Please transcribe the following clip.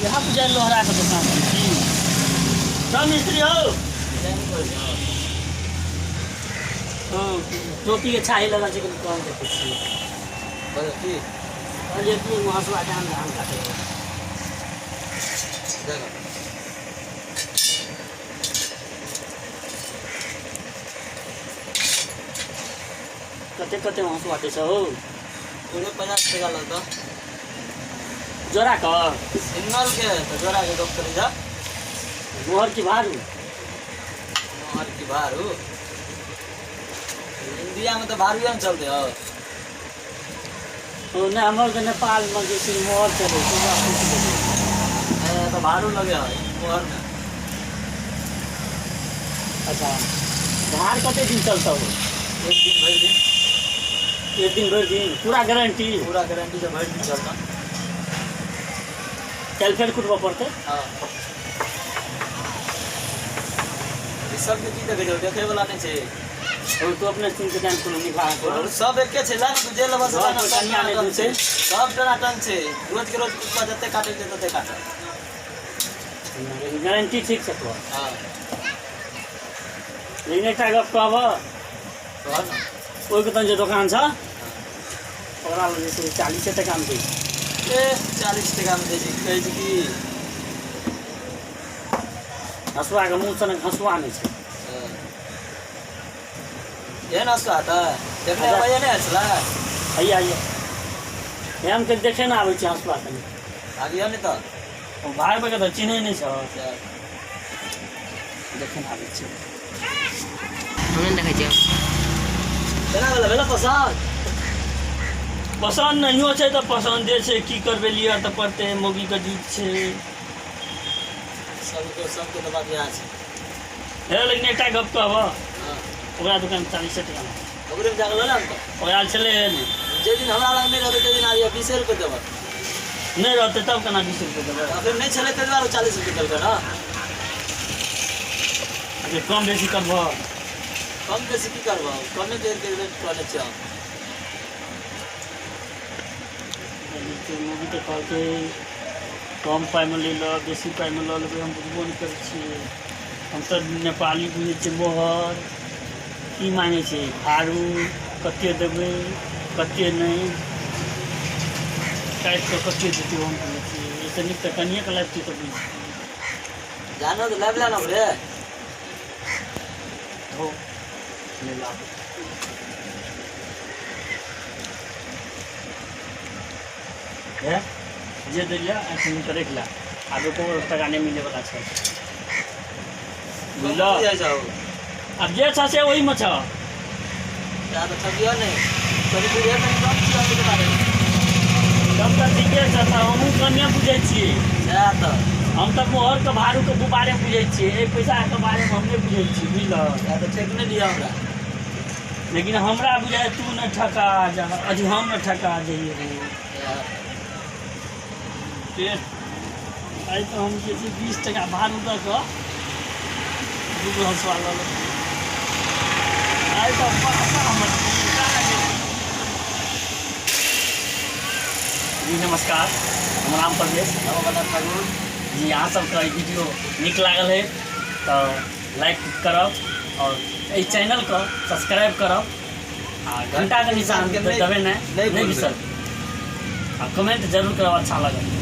यहाँ बुझाइ लोहराके दोकान छै की सब मिस्त्री हो। हँ, टोपीके छाही लगल छै, कनि कम देखै छियै। की कहलियै कि एगो हँसुआ धान धान काटै। कते कते हँसुआ दै छ हौ? पूरे 50 टका लगतौ। जोड़ा कऽ? सिंगल के तऽ जोड़ा के गप करै जा। मोहर की भारू? मोहर की भारू? इंडिया में तऽ भारुए ने चलते हो। ओ नहि, हमर तऽ नेपालमे जे छै मोहर चलै छै, ओकरा पूछि लेबै। ए, तऽ भारू लगे है मोहर में। अच्छा, भार कते दिन चलतौ? एक दिन भरि दिन। एक दिन भरि दिन पूरा गारंटी? पूरा गारंटी से भरि दिन चलता। काल्हि फेर कुटबऽ पड़तै? हाँ, ई सबके की देखै छौ? देखै वाला नहि छै। ओ तू अपने सुन के जान कोनो निभा। और सब एके छै, ला ने तू जे लेबऽ से ला ने, घर पर सब कनिया नहि टनाटन छै। दूसै। सब टनाटन छै, रोज के रोज कुटबा, जते काटै छै तते काटऽ। गारंटी ठीक छै तोहर? हाँ। लेकिन एकटा गप कहबऽ? कह ने। ओहिके तन जे दोकान छ, ओकरा लग जे छै 40 टकामे दै छै। ए, 40 टकामे दै छै? कहै छै कि हँसुआके मुँह सनक हँसुआ नहि छै। हाँ। एहन हँसुआ तऽ देखने अबैए नहि छलै। हैया हैया, हम तऽ देखे ने आबै छै हँसुआ कनि। आबियौ ने तऽ। ओ भाय बगे तऽ चिन्है नहि छ। चल। देखे ने आबै छै। हम नहि देखै छियै। केना भेलै? भेलै पसन्द? पसन्द नहियो छै तऽ पसन्दे छै, की करबै, लिअ तऽ पड़तै, मौगीके जीत छै। सबके सबके तऽ बात इएह छै। हे, लेकिन एकटा गप कहबऽ? हँ। ओकरा दोकान 40 टका। ओकरे में जाकऽ लऽ ले ने तऽ। ओकरा छलै हे नहि। जे दिन हमरा लग नहि रहतै ताहि दिन आबियौ, 20 रुपए देबऽ। नहि रहतै तब केना 20 रुपए देबै? अखन नहि छलै ताहि दुआरे 40 रुपए देलकै ने। अच्छा, कम बेसी करबऽ? कम बेसी की करबऽ? कमे देर के रेट कहने छियै हम। मौगी तऽ कहलकै कम पाइमे लै लऽ, बेसी पाइमे लऽ लेबै, हम बुझबो नहि करै छियै। हम तऽ नेपाली बुझै छियै। मोहर की माँगै छै, भारू कते देबै, कते नहि, काटि कऽ कते देतै, हम बुझै छियै। एहिसँ नीक तऽ कनिएके लाबितियै तऽ बुझितियै। जानो तऽ लाबि ले ने ओकरे। धो, नहि लाबै। हे, जे दैया आँखि मुनि कऽ राखि ले, आब एको टका नहि मिलैवला छै, बुझलह? बुझै छौ? आब जे छ से ओहिमे छ। जा तऽ ठगियो नहि, कनि बुझे कनि कम छियै हम के बारेमे। तब तऽ ठीके छ, तऽ हमहूँ कमे बुझै छियै। सएह तऽ। हम तऽ मोहरके भारूके बारेमे बुझै छियै, एहि पैसाके बारेमे हम नहि बुझै छियै, बुझलह? सएह तऽ, ठकि नहि लिअ हमरा। लेकिन हमरा बुझाइ तू नहि ठका जा, अथी हम नहि ठका जइए रे। सएह। पेट आइ तऽ हम जे छै 20 टका भाड़ू दऽ कऽ दूगो हँसुआ लऽ लेबै। आइ तऽ पापा हमर पीटा गेल। जी नमस्कार, हम राम प्रवेश। नवगणनाथ ठाकुर। जी, अहाँ सबके ई वीडियो नीक लागल है तऽ लाइक करब आओर एहि चैनलके सब्सक्राइब करब आ घंटाके निशान के नहि- दबेनाइ नहि नहि भूलबै। बिसरबै आ कमेंट जरूर करब, अच्छा लागल।